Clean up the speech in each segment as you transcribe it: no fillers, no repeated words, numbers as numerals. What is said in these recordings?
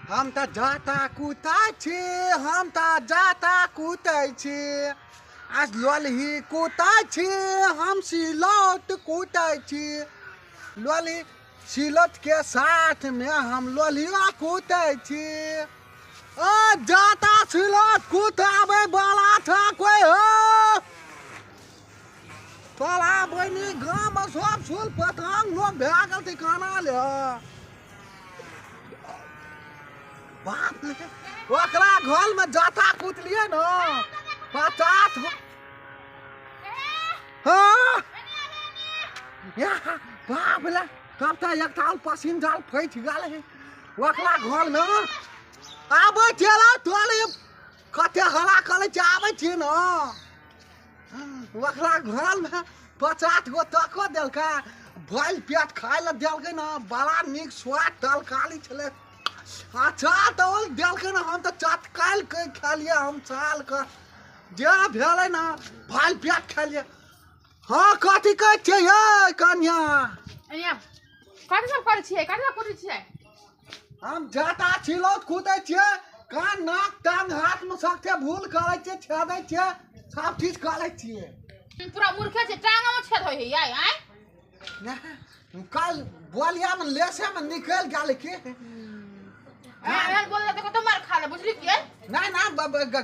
हम तऽ जाता कुतै छी, हम तऽ जाता कुतै छी, आ लोलही कुतै छी, हम सिलौट कुतै छी। लोलही सिलौटके साथमे हम लोलहियो कुतै छी। ओ जाता सिलौट कुताबै वाला छ कोइ हो? तोरा बहिनी गाँवमे सब सुल पतंग लोक भए गेल ठिकाना ले। बाप रे, ओकरा घरमे जाता कुटलियै ने 50 गो। हाँ बाप रे, तब तऽ एकटा पसीन जाल फटि गेल है ओकरा घरमे। आबै छियै रे, तोरे कते हल्ला करै छै, आबै छियै ने। ओकरा घरमे 50 गो टको देलकै, भरि पेट खाय लए देलकै ने, बड़ा नीक स्वाद तरकारी छलै। अच्छा तऽ ओ देलकै ने, हम तऽ चटकायल के खेलियै। हम सालके जे भेलै ने, भरि पेट खेलियै। हँ, कथी कहै छियै यै कन्या? कथी सब करै छियै? कथी सब करै छियै? हम जाता छिलौत कुदै छियै, कान नाक टांग हाथमे सबके भूल करै छियै, छेदै छियै, सब चीज करै छियै। पूरा मूर्खे छै, टांगमे छेद होइ है आय आय। कल बोलियामे लेसेमे निकलि गेल की। एहन बोल तऽ कतौ मार खा ले, बुझली की? नहि नहि,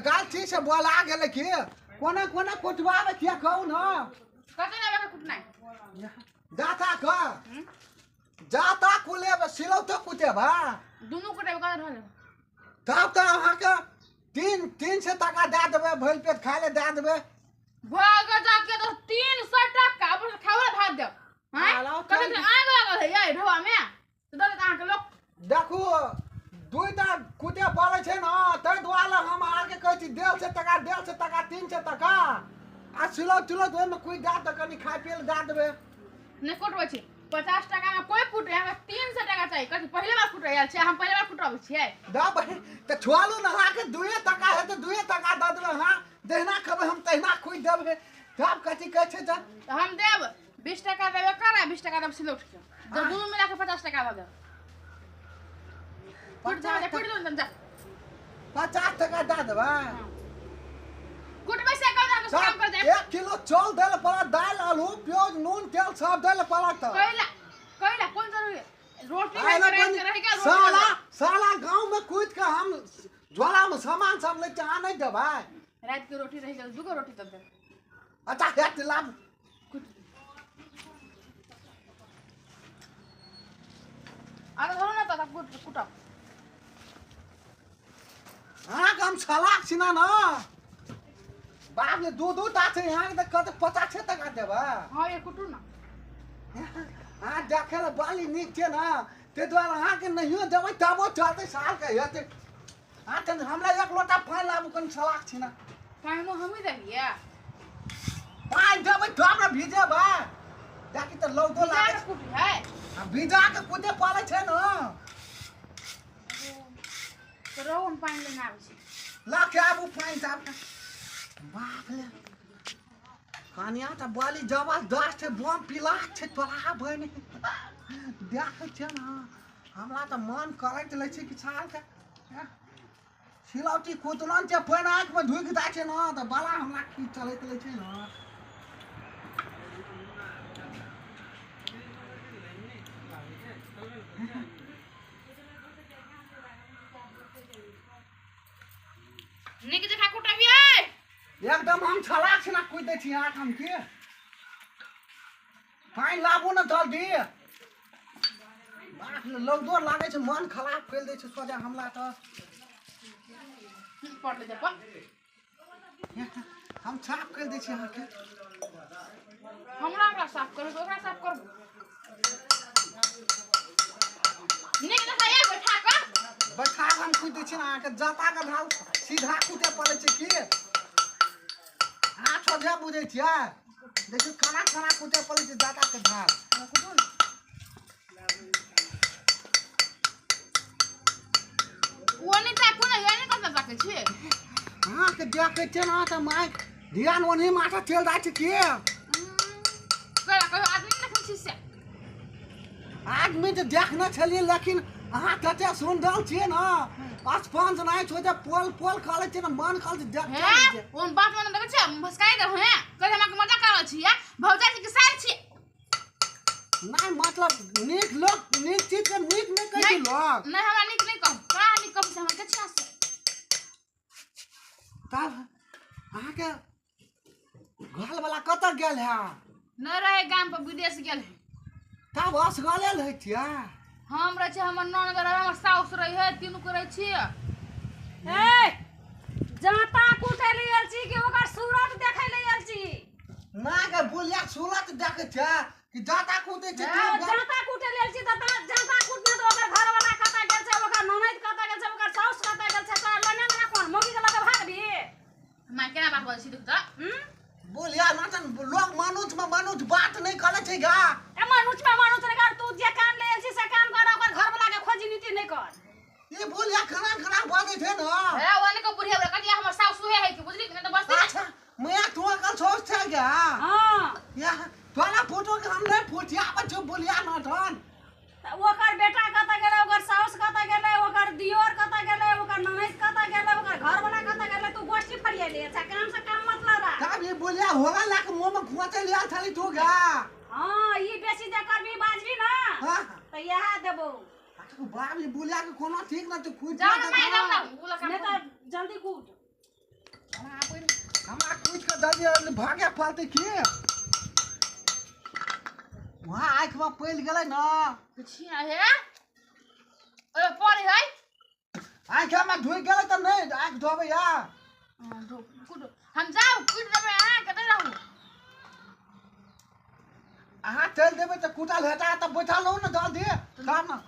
गलती से बोला गेलै की। कोना कोना कुटबाबै छियै कहू ने? कते लेबै कुटनाइ? जाता कह जाता कुलेबै, सिलौतो कुटेबै। दुनू कुटेबै, कतऽ रहल? तब तऽ अहाँके 300 टाका दए देबै, भरि पेट खाय लए दए देबै। भऽ जाके तऽ 300 टाका अपन खाओ लए भात देब? आँय, कते आगि लागल है यै ढोआमे तऽ दऽ देत अहाँके लोक? देखू, दुइटा कुटे पड़ै छै ने, ताहि दुआरे हम अहाँके कहै छी 150 टाका, 150 टाका, 300 टाका आ सिलौट तिलौट ओहिमे कुटि दए तऽ कनि खाय पियै लए दए देबै। नहि कुटबै छी। 50 टाकामे कोइ कुटै? हमरा 300 टाका चाही। कथी पहिले बार कुटै आयल छै? हम पहिले बार कुटबै छियै। देबै तऽ छोड़ू ने, अहाँके 2 टाका हेतै, 2 टाका दऽ देबै। अहाँ जहिना कहबै हम तहिना कुटि देबै। तब कथी कहै छै तऽ हम देब 20 टाका देबै कर आ 20 टाका देब सिलौटके, दुनू मिलाके 50 टाका दऽ देब। कुटि देबै, कुटि देबै जा। 50 टाका दए देबै। कुटबै से कल काम कर दे। 1 किलो चावल दै लए पड़त, दालि आलू प्याज नून तेल सब दै लए पड़त। कैला कैला कोन जरूरी? रोटी रहि गेल। साला साला गाँव में कुटि के हम झोला में सामान सब लै छी, अहाँ नहि देबै? राति के रोटी रहि गेल, 2 गो रोटी दऽ देब। अच्छा हेत, लाब। अरे धरू ने तऽ कुटब। अहाँके हम छलाक छी ने। बाप रे, 2 2 टा छै अहाँके तऽ कते 50 टाका देबै? हँ, ये कुटू ने। अहाँ देखै लए बाली नीक छै ने, ताहि दुआरे अहाँके नहियो देबै तबो चलतै सालके हेतै। अहाँ तऽ हमरा 1 लोटा पानि लाबू कनि, छलाक छी ने। पानिओ हमही देलियै। पानि देबै तब ने भिजेबै। देखी तऽ लौदो लागै छै है। आ भिजा के कुटे पड़ै छै ने। तऽ रहू, हम पानि लेने आबै छी। लऽ के आबू पानि तब। बाप रे, कनिया तऽ बड़ी जबरदस्त छै, बम पिलाक छै। तोरा बहिन देखै छियै ने, हमरा तऽ मन करैत रहै छै कि सालके सिलौटी कुटलन छै, पानि आँखिमे ढुकि जाइ छै ने तऽ बड़ा हमरा की चलैत रहै छै ने। नीक जकाँ कुटबियै। एकदम हम छलाक छी ने, कुटि दै छी अहाँके हम। की पानि लाबू ने जल्दी। बाप रे, लौदो लागै छै, मन खराब करि दै छै सोझा हमरा तऽ। पड़लै जब हम साफ करि दै छी अहाँके। हमरा ओकरा साफ करबै, ओकरा साफ करबै नीक जकाँ ये बैठा कऽ। बैठा कऽ हम कुटि दै छी ने अहाँके। जाताके ढाल सीधा कुटे पड़ै छै की? अहाँ सोझे बुझै छियै? देखियौ केना केना कुटे पड़ै छै जाताके ढाल। कुटू ने। ओ नहि ताकू ने, ये नहि कतऽ ताकै छियै? अहाँके देखै छियै ने तऽ माइक ध्यान ओन्ही माथा चलि जाइ छै की। कहियो आदमी देखने छी से? आदमी तऽ देखने छलियै, लेकिन अहाँ कते सुन्दर छियै न स्पंज नहि छो जे पोल पोल खा लै छियै न मन खा लै छै हे ओन बात मन देखै छियै भसकाइ दे हे कहे हमरा के मजा कर छियै भौजाई के सार छियै नहीं मतलब नीक लोग नीक चीज के नीक नहीं कहै छै लोग नहीं हमरा नीक नहीं कहू का नीक कहू हमरा के छियै से तब अहाँ के घर वाला कतऽ गेल है नहीं रहे गाम पर विदेश गेल है तब असगरे रहै छियै हम रहै छियै हमर ननद रहै हमर साउस रहै है तीनू के रहै छियै ए जाता कुटै ले आयल छी कि ओकर सूरत देखै ले आयल छी ना के बुलिया सूरत देखै छै कि जाता कूदै छै जाता कुटै ले आयल छी त जाता कुटने त ओकर घर वाला कतऽ गेल छै ओकर ननद कतऽ गेल छै ओकर साउस कतऽ गेल छै तोरा लने ना कोन मौगी के लगे भागबी माय केना बात बजै छी देख त बोलिया नाचन लोग मानुष में मानुष बात नहीं करे छै गा ए मानुष में मानुष नहीं कर तू जे काम ले आयल छी से काम कर ओकर घर वाला के खोजी नीति नहीं कर ई बोलिया खाना खाना बाजै छै न ए ओने के बुढ़िया कहिया हमर साउस उहे है कि बुझली कि नहीं त बस अच्छा मैं तो कल सोच छै गा हां या तोरा फोटो के हम नहीं फोटियाबै छौ बोलिया नाचन ओकर बेटा कतऽ गेलै ओकर साउस कतऽ गेलै ओकर दियोर कतऽ गेलै ओकर ननैद कतऽ गेलै ओकर घर वाला कतऽ गेलै तू गोष्ठी फरियाले अच्छा काम से काम मतलब रहा तब ये बोलिया होगा लाके मुंह में खुआते लिया थाली तू गा हां ई बेसी जे करबी बाजबी ना हां त यह देबो तू बाप ये बोलिया के कोनो ठीक ना तू खुद जा ना माय जाऊ ना बोला काम नहीं त जल्दी कूट हमरा कूट के जल्दी भागे फालते की वहाँ आँख में पड़ि गेलै ना छिया हे ओए पड़े है आँख में धुइ गेलै त नहीं आँख धोबै या कुट हम जाऊ कुट देबै अहाँ कतऽ रहू अहाँ चलि देबै त कुटल हेता त बैठल रहू ने जल्दी तब ने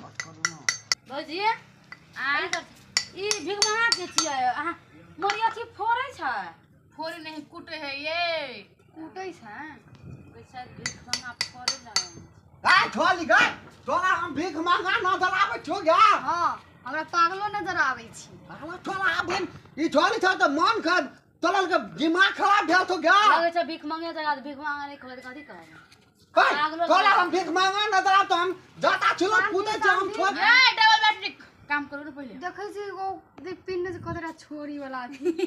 भौजी आ ई भिगमहा के छियै अहाँ मोरी अथी फोड़ै छै फोड़े नहीं कुटे है ये कुटै छै पैसा भिगमहा फोड़ै ल गाय ठोली गाय तोरा हम भीख मांगा न दलाबै छौ गा हां हमरा पागलो नजर आबै छी हमरा तोरा आबन ई ठोली छ त मन खर तोरा के दिमाग खराब भेल छौ गा लगै छै भीख मांगे जगह भीख मांगा नहीं कहत कथी कहब तोरा हम भीख मांगा न दलाब त हम जाता छिलो कूदै छ हम छोड़ ए डबल बैटरी काम करू न पहिले देखै छी ओ देख पिन जे कतरा छोरी वाला थी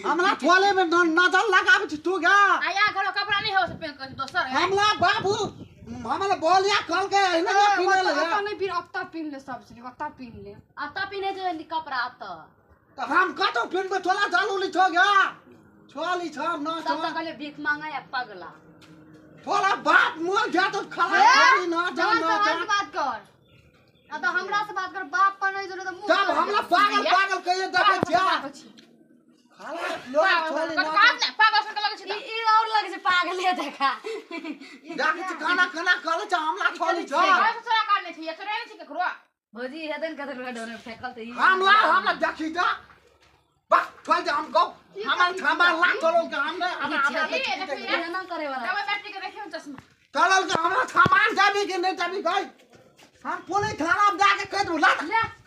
हमरा ठोले में नजर लगाबै छी तू गा आ या घर कपड़ा नहीं हो से पेन कर दोसर है हमरा बाबू हमरा बोलिया कल के एहने ने पिने ले अता नहीं फिर अत्ता पिन ले सब चीज अत्ता पिन ले अत्ता पिने जे कपड़ा अत्ता त हम कतौ पिनबे तोला जालू ली छो गा छोली छ हम न सब त कहले भीख मांगा या पगला तोला बाप मोर जा तो खला खाली न जा न जा बात कर आ त हमरा से बात कर बाप पर नहीं जरूरत मुंह तब हमरा पागल पागल कहिए देखै छिया खाला लोग छोली न काम नै पागल सन के लगै छै ई और लगै छै पागले देखा देखै छै खाना खाना कहले छ हमरा छोली छ छोरा काट नै छै ये छोरा नै छै केकरो भौजी हेतन कतन डोने फेकल त ई हमरा हमरा देखी त बस छोड़ दे हमको हमर थामा ला चलो के हम नहीं हमरा ना करे वाला डबल बैटरी के देखियो चश्मा चलल के हमरा सामान जाबी के नहीं जाबी गई हम पुलिस थाना में जाके कह दू ला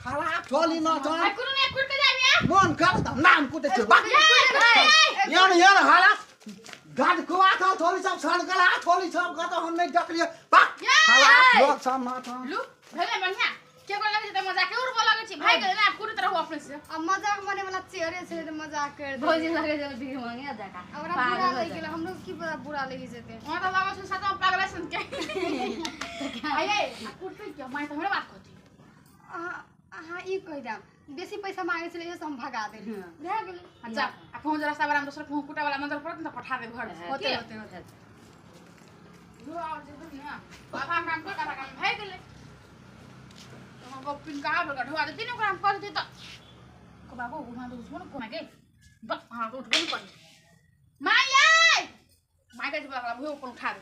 खराब छोली न छ आ कुनु नै कुट के जाबी मन कर त नाम कुटे छ बा यार यार हाला गाड कुवा था थोड़ी सब सनकला थोड़ी सब कत हम नहीं देखलिए बा खराब लोग सब न छ लू भेले बढ़िया के को लगे छै त मजाक के उड़बो लगे छै भाई गेलै ना कुटत रहू अपने से आ मजाक माने वाला चेहरे छै त मजाक कर दे भौजी लगे छै भीख मांगे देखा हमरा बुरा लागि गेल हमरो की पता बुरा लागि जेतै हमरा त लागल छै सातम पागल सन के आये आ कुटतै के माय त हमरा बात कहती अहाँ ई कहि देम बेसी पैसा मांगे छलै से हम भगा देली भए गेलै अच्छा आ कहूं जे रास्ता बराम दोसर कहूं कुटा वाला नजर पड़त न त पठा दे घर होते होते होते लो आ जेबै न आधा काम कर आधा काम भए गेलै गप पिन कहाँ भेल ढोआ देती ने ओकरा हम कह देती त को बाबू उठा दो सुन को मागे बस हां तो उठबे नहीं करी माय आय माय के बोला भू को उठा दे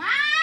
माय